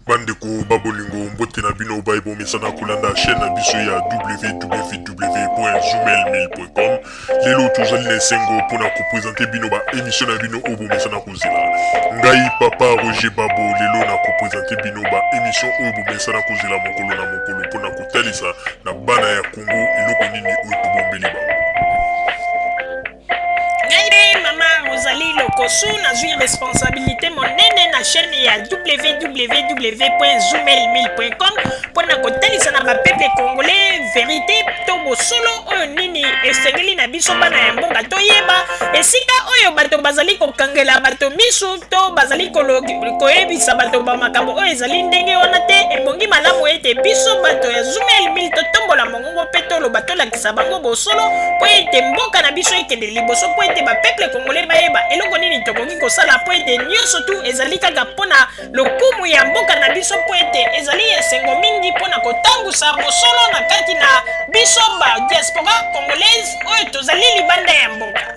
Bandeko ba bolingo, mbote na bino baye bomesana kolanda chaîne na biso ya www.zoomail1000.com. Lelo tozali na esengo mpona kopresente bino ba émission na bino oyo bomesana kozela. Ngai papa Roger Babo lelo na kopresente bino ba émission oyo bomesana kozela mokolo na mokolo mpona kotalisa na bana ya Congo eloko nini oyo tobombeli bango. Ngai nde mama Rosalie Lokosu, nazwi responsabilité monene na chaîne ya www.zoomail1000.com mpo na kotalisa na bapeuple congolais verité to bosolo oyo nini esengeli na biso bana ya mboka toyeba esika oyo bato bazali kokangela bato misu to bazali koyebisa bato bamakambo oyo ezali ndenge wana te. Ebongi malamu ete biso bato ya Zoomail 1000 totombola mongongo mpe toloba, tolakisa bango bosolo mpo ete mboka na biso ekende liboso, mpo ete bapeuple congolais bayeba eloko nini tokoki kosala, mpo ete nyonso tu ezali kaka mpo na lokumu ya mboka na biso, mpo ete ezali esengo mingi mpo na kotambusa bosolo na kati na biso ba diaspora congolaise oyo tozali libanda ya mboka.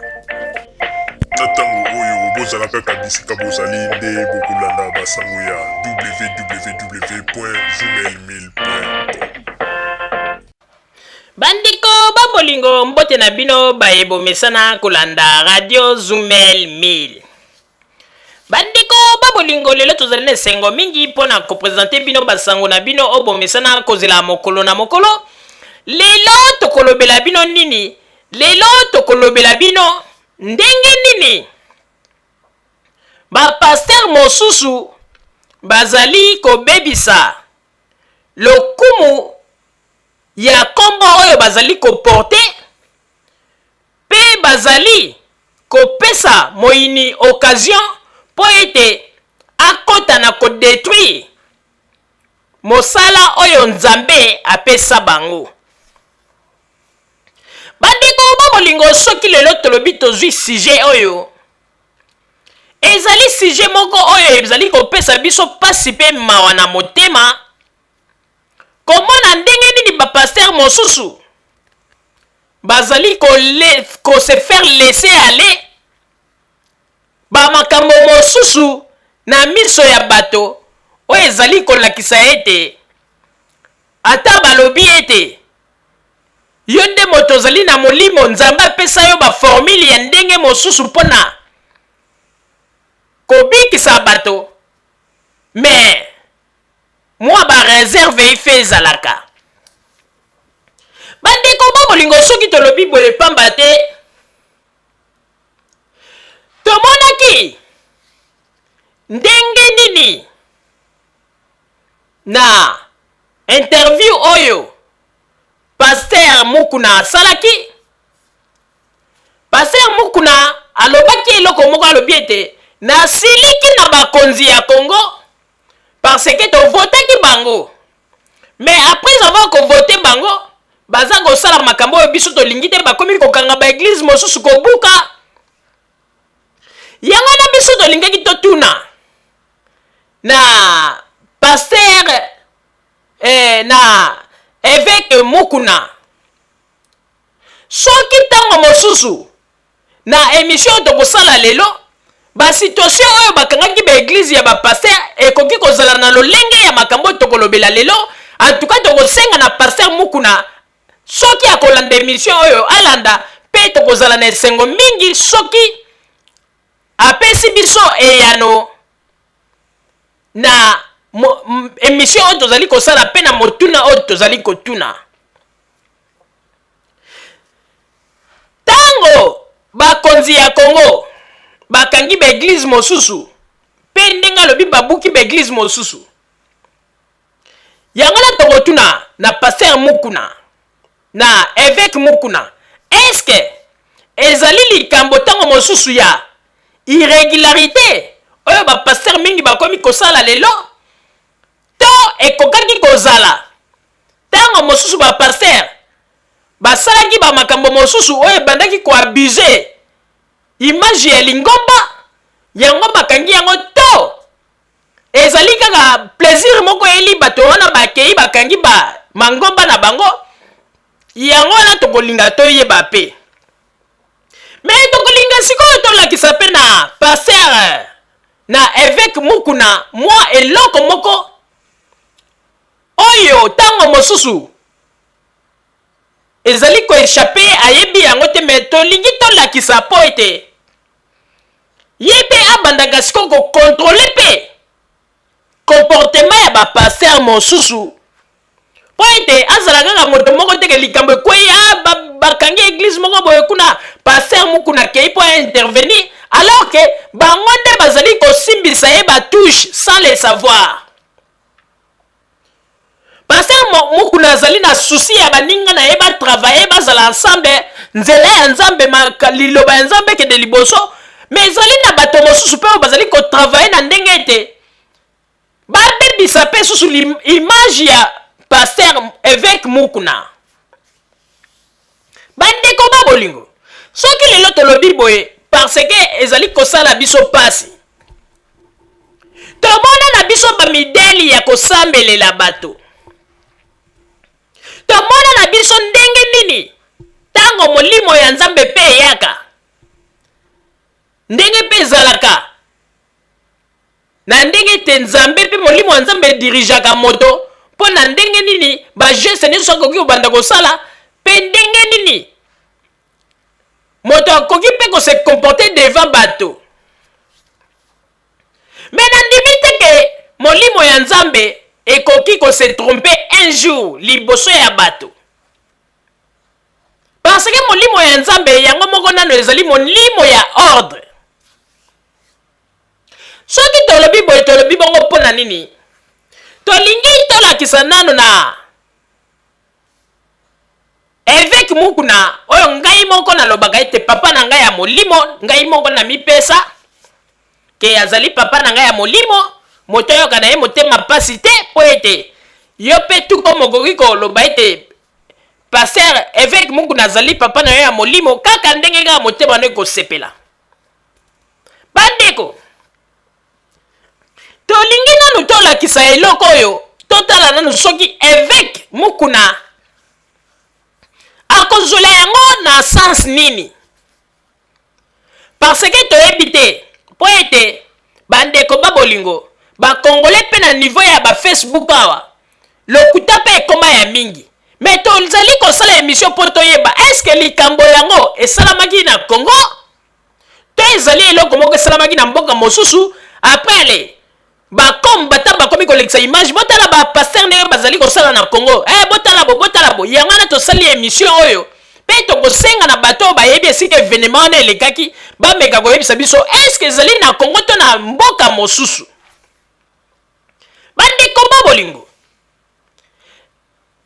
Na ntango oyo bozala kaka bisika bozali nde bokolanda basango ya www.zoomail1000.com. Bandeko ba bolingo, mbote na bino baye bomesana kolanda radio Zumel 1000. Bandeko ba bolingo, lelo tozali na esengo mingi mpo na kopresente bino basango na bino oyo bomesana kozela mokolo na mokolo. Lelo tokolobela bino nini? Lelo tokolobela bino ndenge nini ba pasteur mosusu bazali kobebisa lokumu ya kombo oyo bazali koporte mpe bazali kopesa moyini occasion mpo ete akota na kodetruire mosala oyo Nzambe apesa bango. Bandeko ba bolingo, soki lelo tolobi tozwi sujet oyo, ezali sujet moko oyo ezali kopesa biso mpasi mpe mawa na motema, komona ndenge nini ba pasteur mosusu bazali ko se faire laisser aller ba makambo mosusu na miso ya bato, oyo ezali kolakisa ete ata balobi ete yo nde moto ozali na molimo, Nzambe apesa yo ba formule ya ndenge mosusu mpo na kobikisa bato, mais mwa ba reserve ife ezalaka. Bandeko ba bolingo, soki tolobi boye pamba te tomonaki ndenge nini na interview oyo Pasteur Mukuna asalaki. Pasteur Mukuna alobaki eloko moko, alobi ete nasiliki na bakonzi ya Congo parce que tovotaki bango, mais après avoir kovote bango baza kosala makambo oyo biso tolingi te, bakomi kokanga ba eglise mosusu, kobuka yango. Na biso tolingaki totuna na pasteur na évêque Mukuna soki ntango mosusu na émission tokosala lelo, basituation oyo bakangaki baeglise ya bapasteur ekoki kozala na lolenge ya makambo oyo tokolobela lelo. En tout cas, tokosenga na pasteur Mukuna, soki akolanda émission oyo, alanda mpe tokozala na esengo mingi soki apesi biso eyano na émission oyo tozali kosala mpe na motuna oyo tozali kotuna. Ntango bakonzi ya Congo bakangi baeglise mosusu, mpe ndenge alobi babuki baeglise mosusu yango, na tokotuna na pasteur Mukuna, na évêque Mukuna, est-ce ezali likambo ntango mosusu ya irrégularité oyo bapasteur mingi bakomi kosala lelo, to ekokaki kozala ntango mosusu bapasteur basalaki bamakambo mosusu oyo ebandaki koabuser image ya lingomba yango bakangi yango, to ezali kaka plaisir moko eyeli bato wana, bakei bakangi ba mangomba na bango yango wana? Tokolinga toyeba mpe, mais tokolinga sikoyo tolakisa mpe na pasteur, na évêque Mukuna mwa eloko moko. oyo ntango mosusu ezali koechappe, ayebi yango te, me tolingi tolakisa mpo ete ye mpe abandaka sikoyo kokontrole mpe comportement ya bapasteur mosusu, mpo ete azala kaka moto moko teke likambo ekwei, bakangi église moko boye kuna, pasteur Mukuna akei mpo intervenir, alors que bango nde bazali kosimbisa ye batouche sans le savoir. Pasteur Mukuna azali na souci ya baninga na ye batravaille, bazala ensemble, nzela ya Nzambe, liloba ya Nzambe ekende liboso. Mais ezali na bato mosusu mpe oyo bazali kotravaille na ndenge ete babebisa mpe susu image ya pasteur évêque Mukuna. Bandeko ba bolingo, soki lelo tolobi boye, parce que ezali kosala biso pasi. Tomona na biso bamideli ya kosambelela bato, tomona na biso ndenge nini ntango molimo ya Nzambe mpe eyaka, ndenge mpe ezalaka na ndenge ete Nzambe mpe molimo ya Nzambe edirigeaka moto, mpo na ndenge nini bageste nyonso akoki kobanda kosala, mpe ndenge nini moto akoki mpe kose comporter devant bato. Me nandimi te ke molimo ya Nzambe ekoki kose tromper un jour liboso ya bato, parce que molimo ya Nzambe yango moko nano ezali molimo ya ordre. Soki tolobi boye, tolobi bongo mpo na nini? Tolingi tolakisa nano na évêque Mukuna, oyo ngai moko nalobaka ete papa na ngai ya molimo, ngai moko na mipesa ke azali papa na ngai ya molimo. Moto oyoka na ye motema mpasi te, mpo ete yo mpe tuko mokoki koloba ete pasteur évêque Mukuna azali papa na yo ya molimo, kaka ndenge kaka motema no ekosepela. Bandeko, tolingi nanu tolakisa eloko oyo, totala nanu soki évêque Mukuna akozwela yango na sens nini, parce que toyebi te, mpo ete bandeko ba bolingo, bakongole mpe na niveau ya bafacebook awa, lokuta mpe ekoma ya mingi. Me tozali kosala émission mpo toyeba eske likambo yango esalamaki na Congo to ezali eloko moko esalamaki na mboka mosusu. Après ale bakom bata bakomi kolekisa image, botala bapasteur ndenge bazali kosala na Congo, botala bo, botala bo. Yango wana tosali émission oyo, mpe tokosenga na bato oyo bayebi esika événement wana elekaki, bameka koyebisa biso eske ezali na Congo to na mboka mosusu. Bandeko ba bolingo,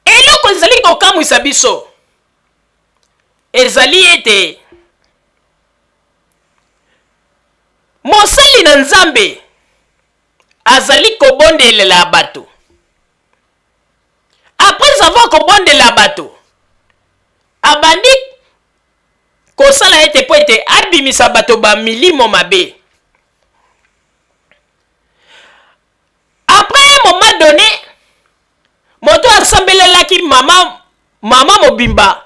eloko ezali kokamwisa biso ezali ete mosali na Nzambe azali kobondelela bato. Après avoir kobondela bato, abandi kosala ete mpo ete abimisa bato bamilimo mabe. Après un moment donné, moto asambelelaki mama, mama mobimba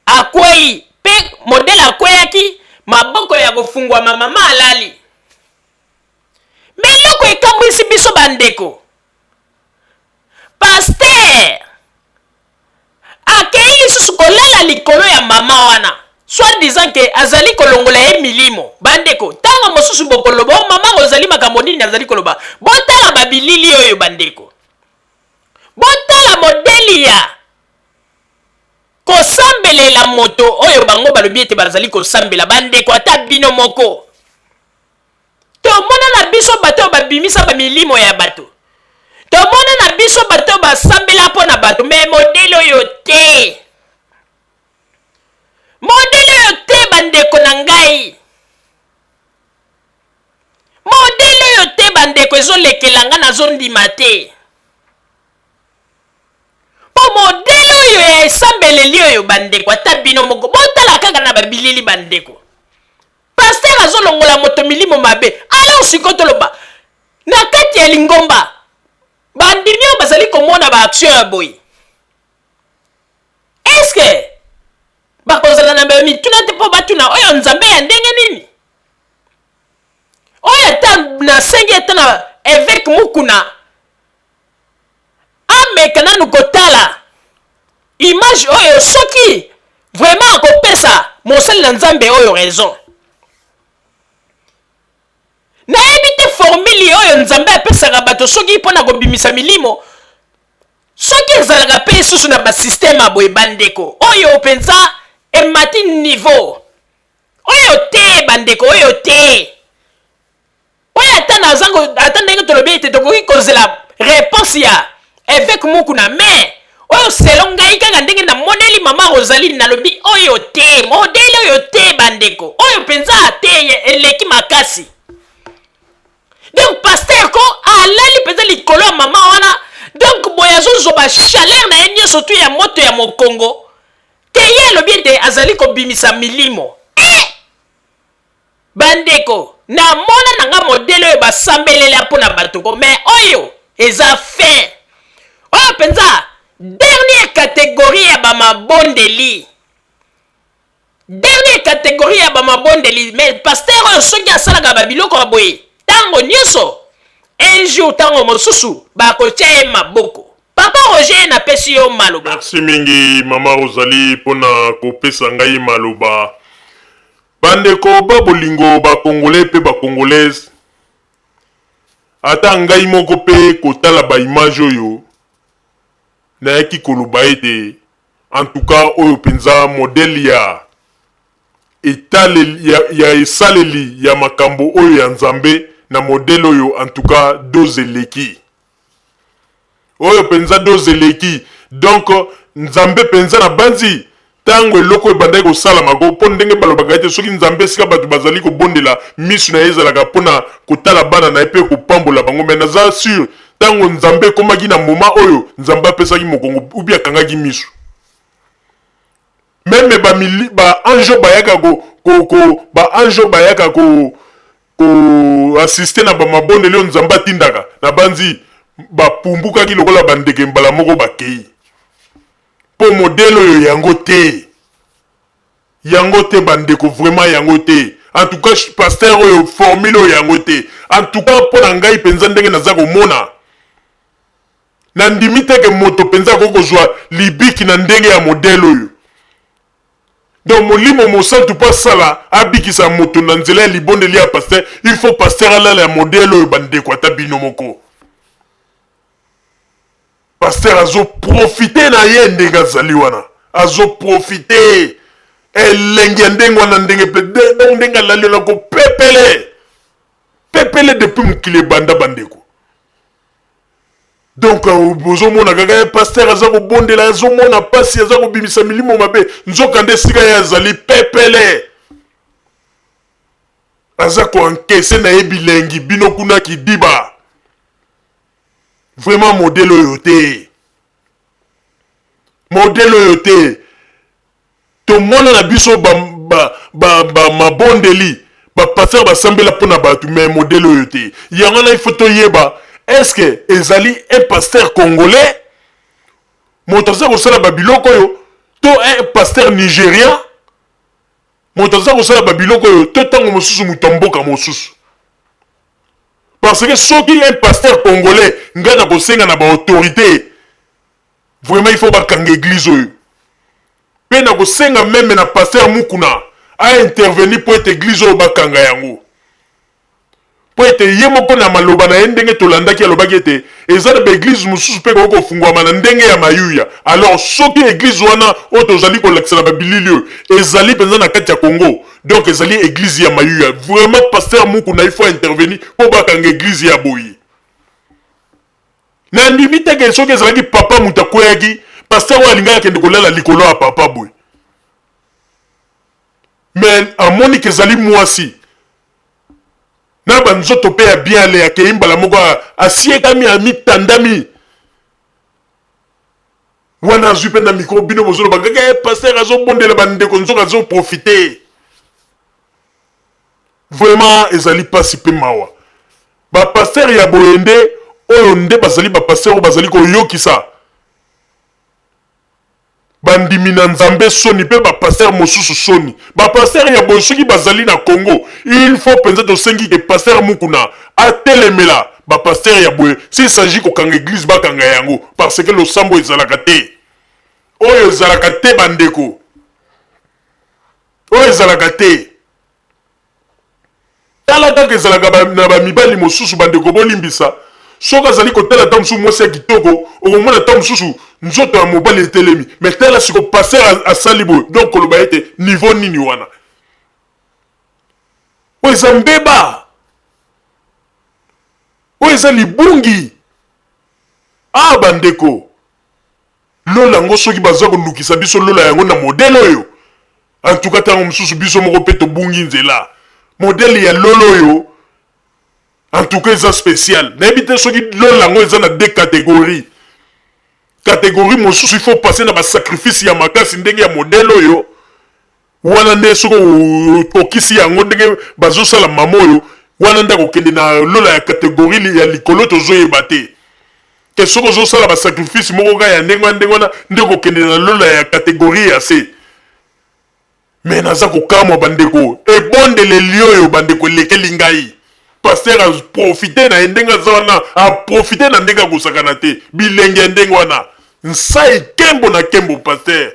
akwei, mpe modele akweyaki, maboko ya kofungwama, mama alali. Me eloko ekamwisi biso, bandeko, pasteur akei lisusu kolala likolo ya mama wana, soit disant ke azali kolongola ye milimo. Bandeko, ntango mosusu bokoloba: "O mama, ozali makambo nini azali koloba?" Botala babilili oyo, bandeko, botala modeli ya kosambelela moto oyo bango balobi ete bazali kosambela. Bandeko, ata bino moko, tomona na biso bato oyo babimisa bamilimo ya bato, tomona na biso bato oyo basambela mpo na bato, me modele oyo te, modele oyo te, bandeko na ngai, modele oyo te, bandeko, ezolekela nga, nazondima te. Mpo modele oyo ya esambeleli oyo, bandeko, ata bino moko botala kaka na babilili, bandeko, pasteur azolongola moto milimo mabe. Alors sikoyo toloba, na kati ya lingomba, bandimi oyo bazali komona baaction ya boye, eske bakozala na mituna te mpo batuna: "Oyo Nzambe ya ndenge nini oyo?" Ata nasengi ata na évêque Mukuna. Tomeka nanu kotala image oyo soki vraiment akopesa mosali na Nzambe oyo raison. Nayebi te formule oyo Nzambe apesaka bato soki mpo na kobimisa milimo, soki ezalaka mpe lisusu na basysteme ya boye. Bandeko, oyo mpenza emati niveau oyo te, bandeko, oyo te, oyo ata naza ata ndenge tolobi ete tokoki kozela réponse ya évêque Mukuna, mais oyo selon ngai, kaka ndenge namoneli mama Rosaline, nalobi oyo te, modèle oyo te, bandeko, oyo mpenza te, eleki makasi. Donc pasteur ko alali mpenza likolo ya mama wana, donc boye azozwa bachaleur na ye nyonso tu ya moto ya mokongo te. Ye alobi ete azali kobimisa milimo eh! Bandeko, namona na nga modèle oyo basambelela mpo na bato ko, mais oyo eza fin, oyo mpenza dernière catégorie ya bamabondeli, dernière catégorie ya bamabondeli. Mais pasteur oyo, soki asalaka babiloko ya boye ntango nyonso, un jour, ntango mosusu bakotia ye maboko. Papa Roger, napesi yo maloba. Merci mingi, mama Rosalie, mpona kopesa ngai maloba. Bandeko ba bolingo, Bacongolais mpe Bacongolaise, ata ngai moko mpe kotala baimage oyo, nayaki koloba ete en tout cas oyo mpenza modèle ya etaleli ya esaleli ya makambo oyo ya Nzambe na modèle oyo, en tout cas dose eleki. Oyo mpenza dose eleki. Donc Nzambe mpenza na banzi ntango eloko ebandaki kosalama ko, mpo ndenge balobaka ete soki Nzambe, esika bato bazali kobondela, miso na ye ezalaka mpona kotala bana na ye mpe kopambola bango. Mais naza sûr, ntango Nzambe ekomaki na moment oyo, Nzambe apesaki mokongo ubi akangaki miso. Même bamili baange bayaka ko, ko, ko baange bayaka ko koassister na bamabondeli oyo Nzambe atindaka, na banzi bapumbukaki lokola bandeke, mbala moko bakei, mpo modèle oyo yango te, yango te, bandeko, vraiment yango te. En tout cas pasteur oyo, formule oyo yango te. En tout cas mpo na ngai mpenza, ndenge naza komona, nandimi te ke moto mpenza akoki kozwa libiki na ndenge ya modèle oyo. Donc Molimo Mosantu mpo asala, abikisa moto na nzela ya libondeli ya pasteur, il faut pasteur alala ya modèle oyo. Bandeko, ata bino moko, pasteur azoprofiter na ye ndenge azali wana, azoprofiter elengi ya ndenge wana, ndenge mpe donc ndenge alali wana kopepele pepele depuis mokili ebanda. Bandeko, donc bozomona kaka ye pasteur aza kobondela, azomona mpasi, aza kobimisa milimo mabe, nzoka nde esika ye azali pepele, aza koencaisser na ye bilengi, bino kuna kidiba. Vraiment modèle oyo te, modèle oyo te. Tomona na biso bamabondeli, ba, ba, bapasteur basambela mpona bato, mais modèle oyo te. Yango wana il faut toyeba, est ce que ezali un pasteur congolais moto aza kosala babiloko oyo, to un pasteur nigérian moto aza kosala babiloko oyo, to ntango mosusu moto ya mboka mosusu? Parce que soki un pasteur congolais, ngai na kosenga na baautorité, vraiment il faut bakanga église oyo, mpe na kosenga même na pasteur Mukuna aintervenir mpo ete église oyo bakanga yango, mpo ete ye moko na maloba na ye, ndenge tolandaki, alobaki ete eza na baéglise mosusu mpe koki kofungwama na ndenge ya mayuya. Alors soki église wana oyo tozali kolakisa na babilili oyo ezali mpenza na kati ya Congo, donc ezali église ya mayuya. Vraiment pasteur Mukuna il faut intervenir mpo bakanga église ya boye. Nandimi te ke soki ezalaki papa moto akweyaki, pasteur oyo alingaki akende kolala likolo ya papa boye. Mais amoni ke ezali mwasi na banzoto mpe ya bien, ale akei mbala moko, asiekami, amitandami wana, azwi mpe na micro. Bino bozoloba kaka eh, pasteur azobondela. Bandeko, nzoka azoprofiter. Vraiment ezali mpasi mpe mawa. Bapasteur ya boye nde oyo nde bazali bapasteur oyo bazali koyokisa. Bandimi na Nzambe soni pe ba pasteur mosusu soni. Ba pasteur ya boye soki bazali na Congo il faut penza tosengi ke pasteur Mukuna atelemela ba pasteur ya boye s'il s'agit kokanga eglise bakanga yango parce que losambo ezalaka te. Oyo ezalaka te ba ndeko. Oyo ezalaka te. Tala kaka ezalaka ba, na ba mibali mosusu bandeko bolimbisa soki azali kotala ntango mosusu mwasi ya kitoko okomona ntango mosusu nzoto ya mobali etelemi mais tala siko pasteur asali boye donc koloba ete niveau nini wana oyo eza mbeba oyo eza libungi ah bandeko Lola yango soki baza kolukisa biso lola yango na modèle oyo en tout cas tango mosusu biso moko pe tobungi nzela modèle ya lola oyo en tout cas eza spécial nayebi te soki lola yango eza na deux catégories catégorie mosusu il faut passer na ba sacrifice ya makasi ndenge ya modèle oyo wana nde soki okokisi yango ndenge bazosala mama oyo wana nde akokende na lola ya catégorie ya likolo tozoyeba te ke soki ozosala basacrifice moko kaka ya ndenge wana ndenge wana nde okokende na lola ya catégorie ya se me naza kokamwa bandeko ebondeleli oyo bandeko elekeli ngai pasteur aprofite na ye ndenge aza wana aprofite na ndenge akosakana te bilenge ya ndenge wana nsai kembo na kembo pasteur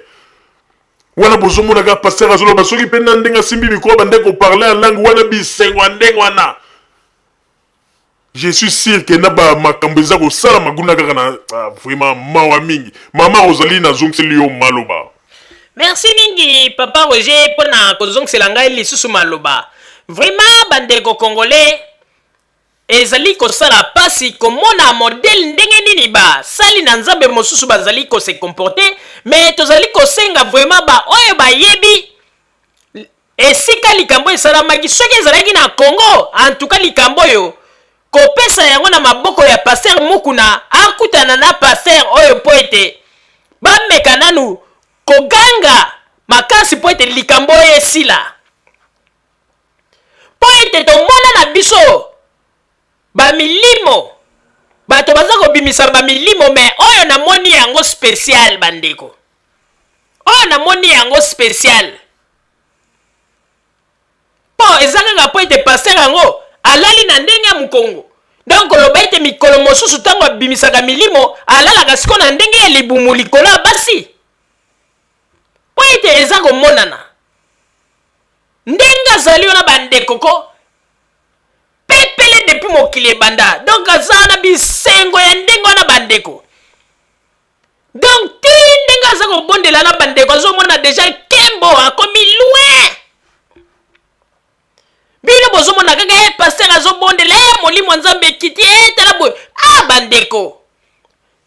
Wana bozomona kaka pasteur azoloba soki pe na ndenge asimbi micro abandaki ko parler en langue wana bisengo ya ndenge wana. Je suis sûr que na ba makambo eza kosalama kuna kaka na ah, vraiment mawa mingi. Mama Rosalie nazongiseli yo maloba. Merci mingi papa Roger pona kozongisela ngai lisusu maloba. Vraiment bandeko congolais Ezali kosala pasi komona modèle ndenge nini ba sali na Nzambe mosusu bazali ko se comporter, mais tozali kosenga vraiment ba oyo bayebi esika likambo esalamaki, soki ezalaki na Congo, en tout cas likambo oyo kopesa yango na maboko ya pasteur Mukuna akutana na pasteur oyo mpo ete bameka nanu koganga makasi mpo ete likambo oyo esila. Mpo ete tomona na biso ba milimo, bato baza kobimisa ba milimo, mais oyo namoni yango special bandeko, oyo namoni yango special mpo eza kaka mpo ete pasteur yango alali na ndenge ya mokongo donc koloba ete mikolo mosusu ntango abimisaka milimo alalaka siko na ndenge ya libumu likolo ya basi mpo ete eza komonana Ndenge azali wana ba ndeko ko pepele depuis mokili ebanda donc aza wana bisengo ya ndenge wana ba ndeko donc ti ndenge aza kobondela na bandeko azomona deja kembo akomi loin bino bozomona kaka e eh, pasteur azobondela e eh, molimo ya nzambe ekiti e eh, tala boye a ah, bandeko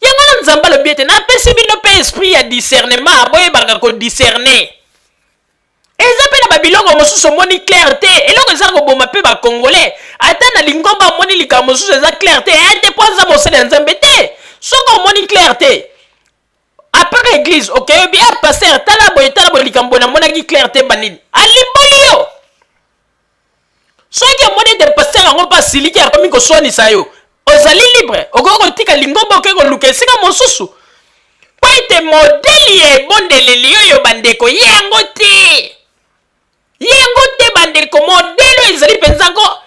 yango wana nzambe alobi ete napesi bino mpe esprit ya discernement boyebaka kodiscerne Eza pe na ba biloko mosusu omoni clair te, eloko eza koboma pe ba congolais, ata na lingomba omoni likambo mosusu eza clair te, eh te po aza mosali ya Nzambe te, soki omoni clair te après eglise okeyi obi ah pasteur tala boye tala boye likambo boye namonaki clair te ba nini alimboli yo. Soki omoni ete pasteur yango mpe asiliki akomi koswanisa yo, ozali libre, okoki kotika lingomba okoki koluka esika mosusu. Mpo ete modeli ya ebondeleli oyo bandeko yango te, yango te bandeko, modeli oyo ezali mpenza ko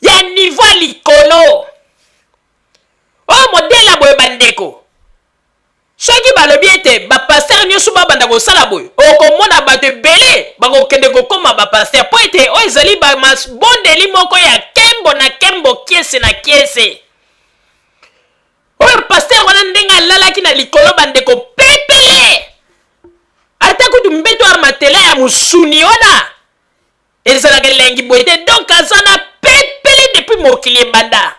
ya niveau ya likolo. Oyo modeli ya boye bandeko Soki balobi ete ba pasteur nioso babanda kosala boye, okomona bato ebele bakokende kokoma ba pasteur mpo ete oyo ezali ba mabondeli moko ya kembo na kembo kiese na kiese. Oyo pasteur wana ndenge alalaki na likolo bandeko pepele, ata kutu mbeto ya matela ya mosuni wana ezalaka elengi boye te, donc aza na pepele depuis mokili ebanda.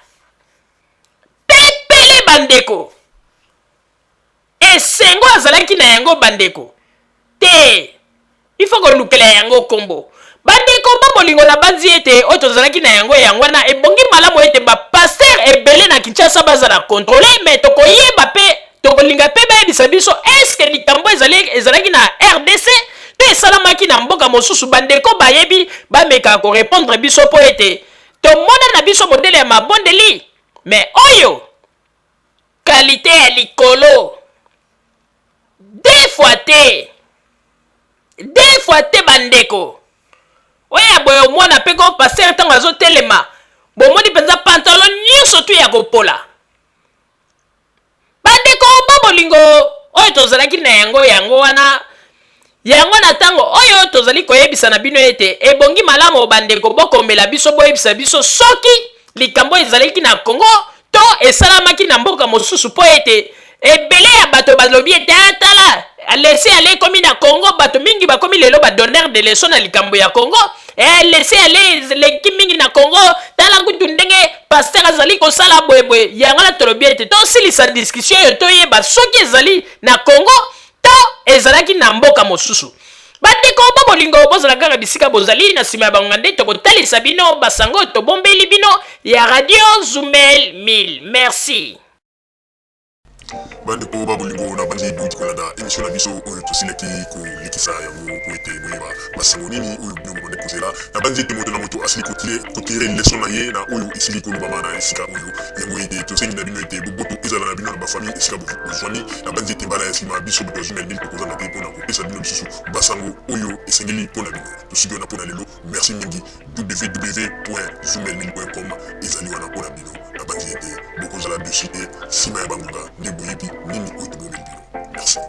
Pepele bandeko. Esengo azalaki na yango bandeko. Te. Il faut kolukela yango kombo. Bandeko ba bolingo nabanzi ete oyo tozalaki na yango yango wana ebongi malamu ete ba pasteur ebele na Kinshasa bazala controle mais tokoyeba pe tokolinga pe bayebisa biso est-ce que likambo ezali ezalaki na RDC to esalamaki na mboka mosusu bandeko bayebi bameka ko repondre biso po ete Tomona na biso modele ya mabondeli mais oyo qualite ya likolo. Deux fois te, deux fois te, bandeko. Oyo ya boye, omona mpe ko pasteur ntango azotelema, bomoni mpenza pantalon nyonso tu ya kopola. Bandeko ba bolingo, oyo tozalaki na yango, yango wana. Yango na ntango oyo tozali koyebisa na bino ete ebongi malamu, bandeko, bokomela biso, boyebisa biso soki likambo ezalaki na Kongo to esalamaki na mboka mosusu, mpo ete ebele ya bato balobi ete atala, laisser-aller ekomi na Congo. Bato mingi bakomi lelo badonneur de leçon na likambo ya Congo. Laisser-aller eleki mingi na Congo. Tala kutu ndenge pasteur azali kosala boyeboye. Yango na tolobi ete tosilisa discussion oyo, toyeba soki ezali na Congo to ezalaki na mboka mosusu. Bandeko ba bolingo, bozala kaka bisika bozali na nsima ya bangonga nde tokotalisa bino basango tobombeli bino ya Radio Zumel 1000. Merci. Bandeko ba bolingo, na bandi bouti kolanda émission na biso oyo tosilaki kolekisa yango po ete boyeba basango nini oyo bino bobande kozela. Na bandi ete moto na moto asili kotirer leçon na ye na oyo esili kolobama na esika oyo. Yango ete tosengi na bino ete boboto ezala na bino na bafamille esika bozwami. Na bandi ete mbala ya nsima, biso bato ya Zumel 1000 tokozanga te mpona kopesa bino lisusu basango oyo esengeli mpo na bino. Tosuki wana mpo na lelo. Merci mingi. www.zumel1000.com ezali wana mpo na bino. Na bandi ete bokozala dessus te. Nsima ya bangonga nde boyebi nini oyo tobomeli bino. Merci.